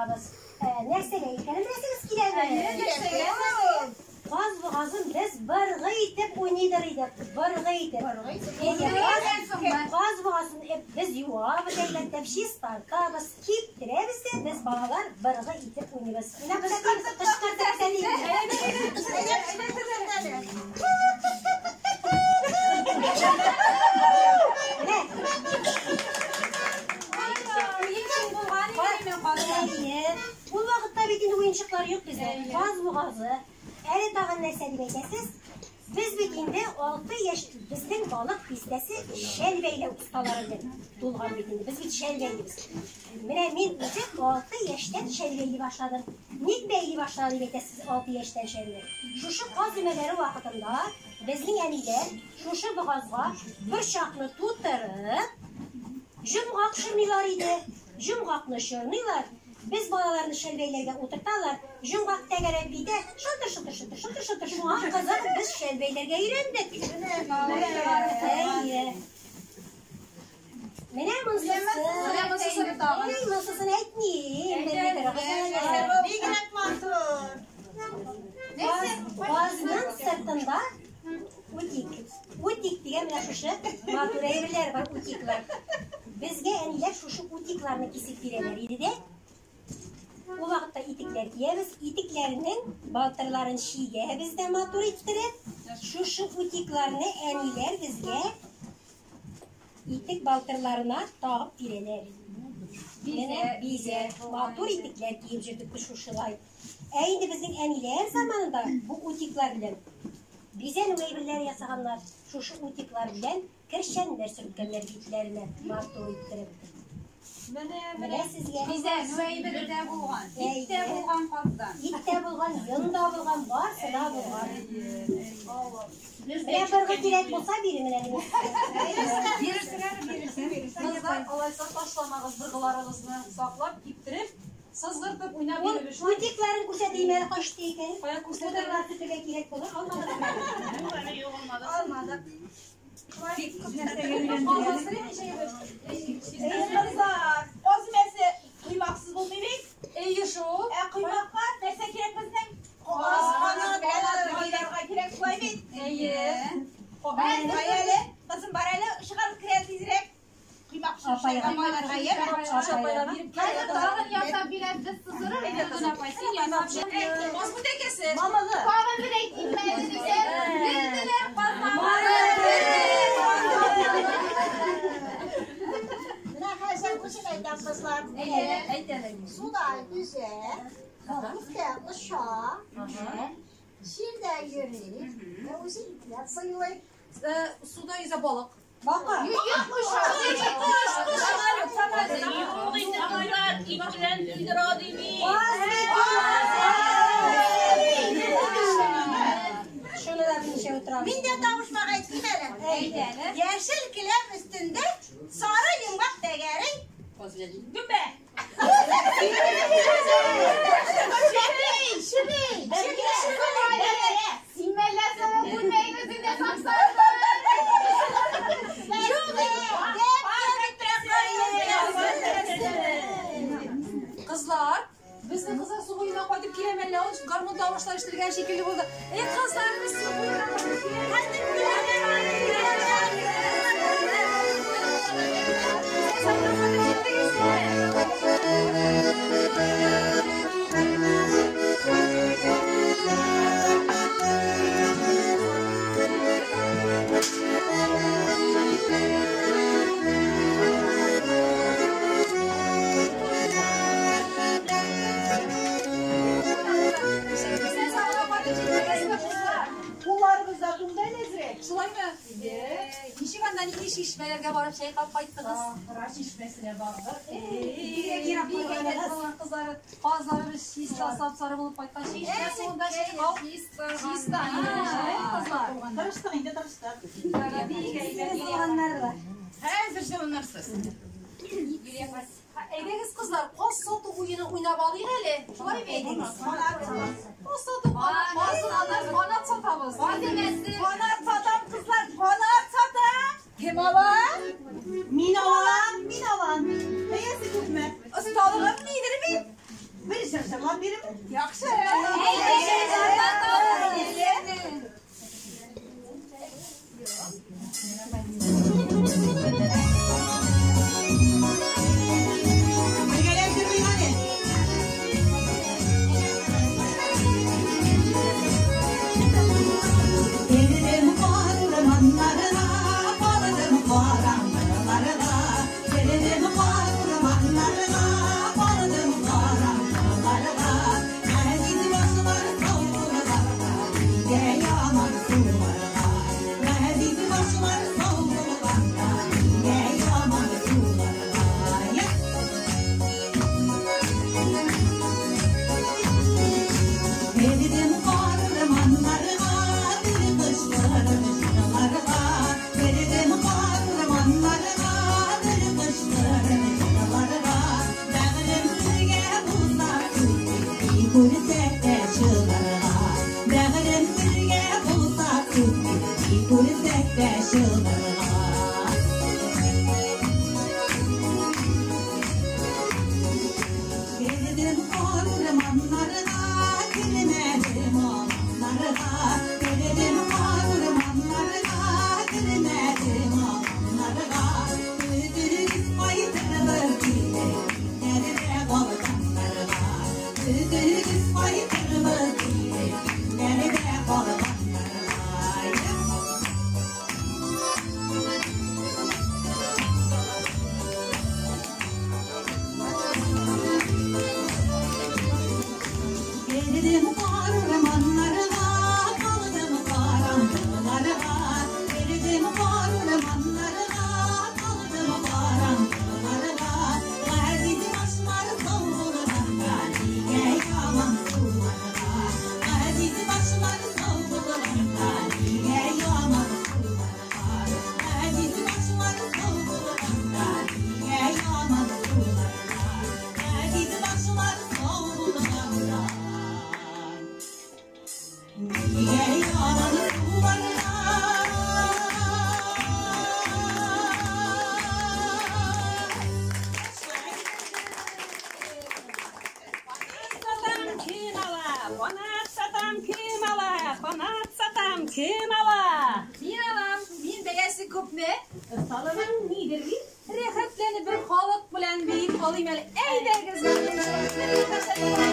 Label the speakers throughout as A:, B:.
A: барабыз. Нәрсәгә икәнен беләсегез киләме? Каз бугазын без быргы итеп уйныйдыр идек. Быргы итеп. Каз бугазын без юабыз, әйбәтләп чистартабыз, киптерәбез дә без балалар быргы итеп уйныйбыз. Менә без кычкыртып Ул вакытта бит инде уенчыклар юк бездә. Каз бугазы. Әле тагын нәрсә дип әйтәсез? Без бит инде 6 яшь безнең балык бистәсе шәл бәйләү осталары белән тулган бит инде. Без бит шәл бәйлибез. Менә мин үзем 6 яшьтән шәл бәйли башладым. Ник бәйли башладым дип әйтәсез 6 яшьтән шәлне? Шушы каз өмәләре вакытында безнең әниләр шушы бугазга борчакны тутырып, җомгак чорныйлар иде. Җомгакны чорныйлар. Без балаларны шәл бәйләргә утырталар. Җомгак тәгәрәп китә. Шылтыр, шылтыр, шылтыр, шылтыр, шылтыр. Шуңа кызыгып без шәл бәйләргә өйрәндек. Әйе. Менә монсысы.
B: Менә монсысын тагын.
A: Менә монсысын әйтмим.
C: Бигрәк матур.
A: Казның сыртында утик. Утик дигән менә шушы матур әйберләр бар, утиклар. Безгә әниләр шушы утикларны кисеп бирәләр иде дә. Ул вакытта итекләр киябез, итекләрнең балтырларын чигәбез дә матур иттереп. Шушы утикларны әниләр безгә итек балтырларына тагып бирәләр. Менә бизәк, матур итекләр киеп йөрдек без шушылай. Ә инде безнең әниләр заманында бу утиклар белән бизәнү әйберләре ясаганнар. Шушы утиклар белән кершәннәр сөрткәннәр битләренә матур иттереп.
B: Менә,
A: Менә сезгә.
B: Бизәнү әйбере дә булган, ит тә булган каздан.
A: Ит тә булган, йон да булган, барсы да булган. Менә быргы кирәк булса бирим менә мин.
B: Бирерсең әле, бирерсең. Кызлар, алайса ташламагыз быргыларыгызны, саклап, киптереп, сызгыртып уйнап
A: Ул
B: йөрегез.
A: утикларын күрсәтейм әле качты икән.
B: Кая күрсәтә?
A: Утырлар көтергә кирәк булыр, алмадык.
C: Алмадык.
B: Бик күп нәрсәгә өйрәндек.
C: Кызлар, каз өмәсе коймаксыз булмый бит.
B: Әйе шул.
C: Ә коймакка нәрсә кирәк безнең? Каз канат майларга кирәк шулай бит.
B: Әйе.
C: Бар әле, кызым бар әле, чыгарып керә тизрәк. Коймак
A: Апайга.
C: майларга яме.
B: Апайлар биреп
C: Хәзер
D: Тагын ясап бирәбез, без сызырып, Гөлдүн апай, син ясап бир.
B: Каз бүтәкәсе.
C: Мамыгы.
D: Тагын бер әйтим әле дисәм, белделәр казнамары.
E: Менә хәзер үзем әйтәм, кызлар.
B: Әйт әле.
E: Суда йөзә, күктә оча, җирдә йөри, ә үзе ипләп сыйлый.
B: Суда йөзә балык.
A: Бака.
D: Юк, кош.
B: Кош, кош.
F: Юк инде кызлар, ит белән туйдыра дими.
A: Шуны да берничә утырабыз.
C: Мин дә табышмак әйтим әле.
A: Әйт әле.
C: Яшел келәм өстендә сары йомгак тәгәри.
F: Гөмбә.
E: Чебей, чебей, чебей.
D: Син әллә сары күлмәгең үзеңдә сап-сары.
B: Кызлар, безнең кызлар су буена кайтып килә мәллә, ул гармун тавышлары ишетелгән шикелле булды. Эй, кызлар, без су буена кайтып киләбез. Сез анда кайтып җиттегезме? Сез анда кайтып җиттегезме, кызлар?
C: Кулларыбыз да туңды әле әзрәк.
B: Шулаймы? Ничек анда нинди чишмәләргә барып чайкап кайттыгыз?
C: Сахра чишмәсенә бардык.
B: Бик әйбәт булган кызлары, казларыбыз чиста, сап-сары булып кайткан. Чишмә суында чайкау. Чиста, кызлар.
C: Тырыштык инде, тырыштык.
B: Бик әйбәт.
A: Булганнары бар.
F: Хәзер җылынырсыз.
B: Әйдәгез, кызлар, каз сату уены уйнап алыйк әле. Шулай бит? Каз сату, канат сатабыз.
C: Канат сатам, кызлар, канат сатам. Кем ала? Мин алам, мин алам. Бәясе күпме? Осталыгым нидер бит? Кердем карурманнарга, бер кычкырып җырларга. Кердем карурманнарга, бер кычкырып җырларга. Бәгърем бергә булса күк, күрсәк тә чыгарга. Бәгърем бергә булса күк, күрсәк тә чыгарга. Кердем карурманнарга, кермәдем аланнарга. Кердем карурманнарга, кермәдем аланнарга. Көтегез кайтырбыз диде, көннәрдә калганнарга. Көтегез кайтырбыз диде, көннәрдә калганнарга. Кердем карурманнарга, калдым караңгыларга. Кердем карурманнарга, калдым караңгыларга. Газиз башлар сау булганда, нигә яман суларга? Газиз башлар сау булганда, нигә яман суларга? Газиз башлар сау булганда, нигә яман суларга? Газиз башлар сау булганда, нигә яман суларга?
F: Сатам кем ала? Канат сатам кем ала? Канат сатам кем ала?
B: Мин алам, мин бәясе күпме?
F: Осталыгың нидер бит?
B: Рәхәтләнеп бер халык белән биеп алыйм әле. Әйдәгез, бер рәхәтләнеп алыйк.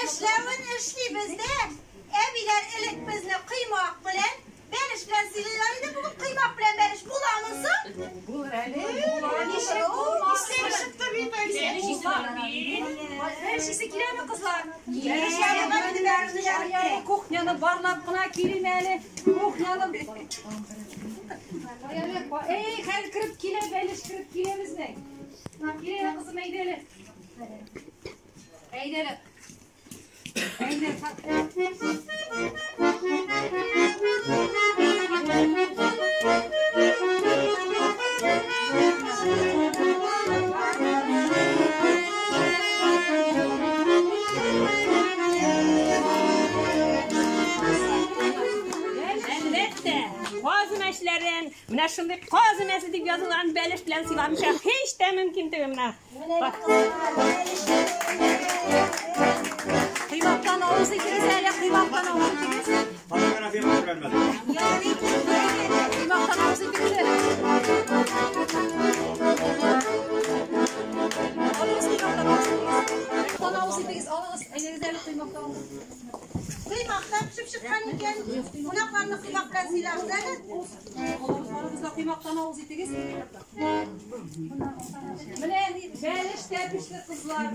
C: Эшләвен эшлибез дә. Әбиләр элек безне коймак белән, бәлеш белән сыйлыйлар иде. Бүген коймак белән бәлеш буламы соң?
F: Булыр әле.
B: Ничек булмас?
C: Чыкты бит әле.
B: Бәлеш исе киләме, кызлар?
C: Бәлеш янына инде бәрне ярып.
B: Кухняны барлап кына килим әле. Кухняны. Эй, хәл кереп килә, бәлеш кереп килә безнең. Килә, кызым, әйдә әле. Әйдә әле. Әйдә.
F: Әлбәттә, каз мәчләрен, менә шундый каз мәсе дип язылган бәлеш белән сыйламыйча һич тә мөмкин түгел менә.
A: Менә кызлар, бәлеш.
B: Коймактан авыз итегез әле, коймактан авыз итегез. Коймактан авыз итегез әле. Алыгыз коймактан авыз итегез. Коймактан авыз итегез, алыгыз. Әйдәгез әле коймактан авыз.
C: Коймактан пешеп чыккан икән. Кунакларны коймак белән сыйларбыз әле.
B: Алыгыз, барыгыз да коймактан авыз итегез. Менә бәлеш тә пеште, кызлар.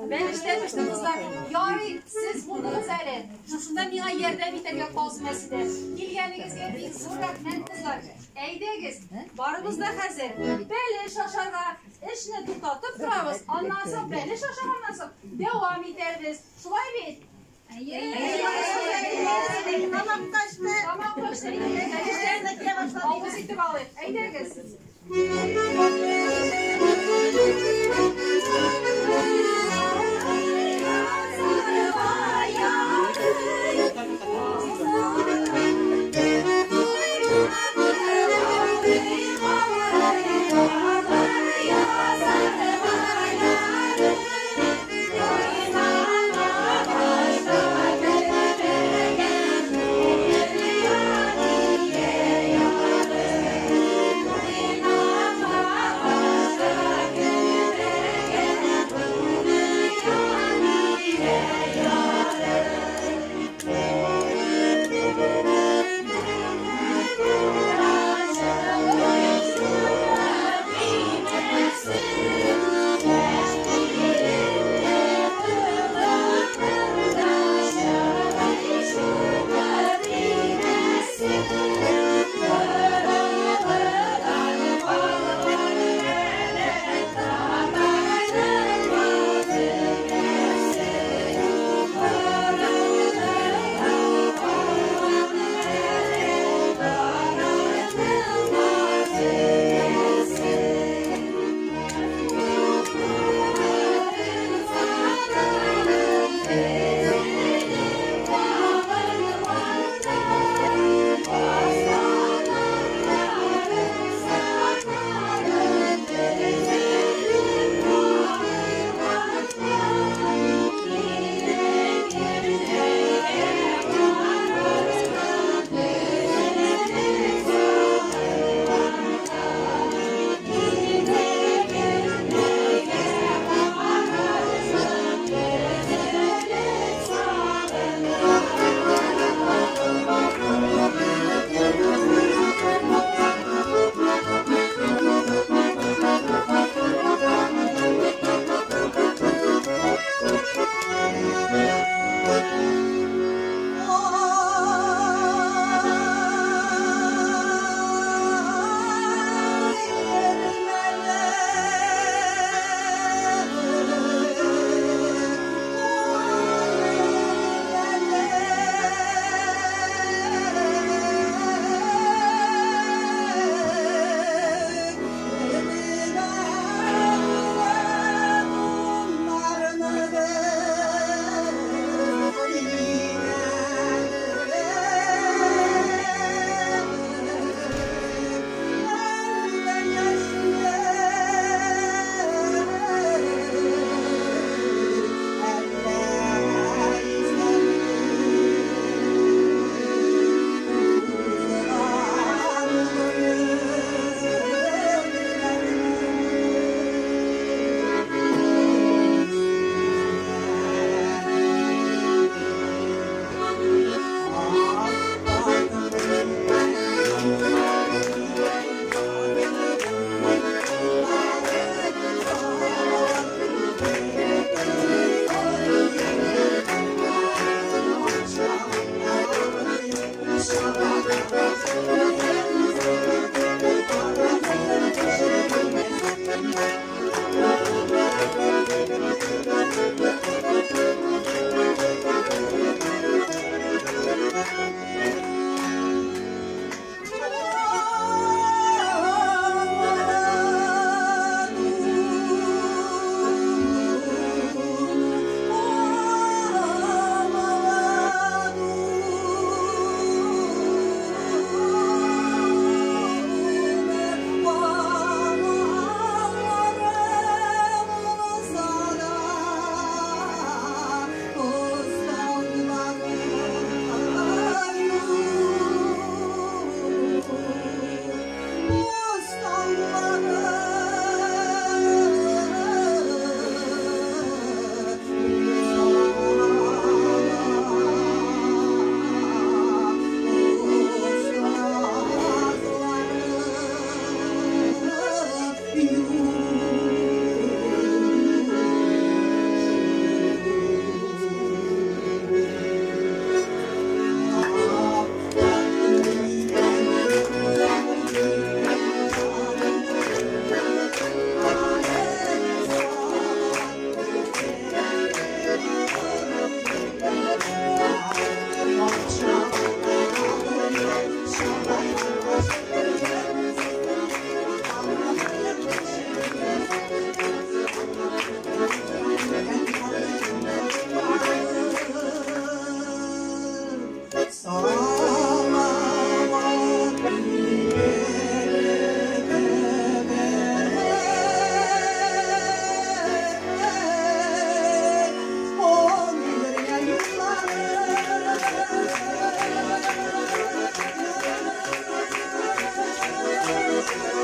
B: Бәлеш тә пеште, кызлар. Ярый, сез булдыгыз әле. Шушында миңа ярдәм итәргә каз мәсе дә. Килгәнегезгә бик зур рәхмәт, кызлар. Әйдәгез, барыбыз да хәзер бәлеш ашарга эшне туктатып торабыз. Аннан соң бәлеш ашаганнан соң дәвам итәрбез. Шулай бит? Әйе.
C: Тамак ташты.
B: Тамак ташты. Бәлештән авыз итеп алыйк. Әйдәгез.
C: Yeah.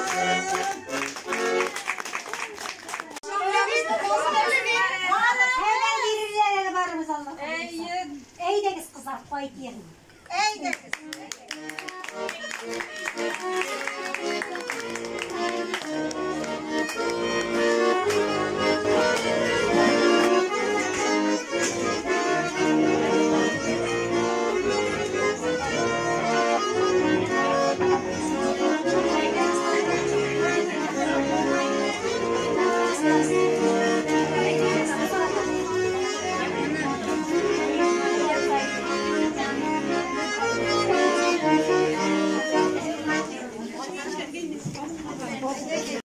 A: Хәбәр бирерләр әле барыбыз Алла.
B: Әйе.
A: Әйдәгез, кызлар, кайтыйк.
C: Әйдәгез.
A: Әйдәгез.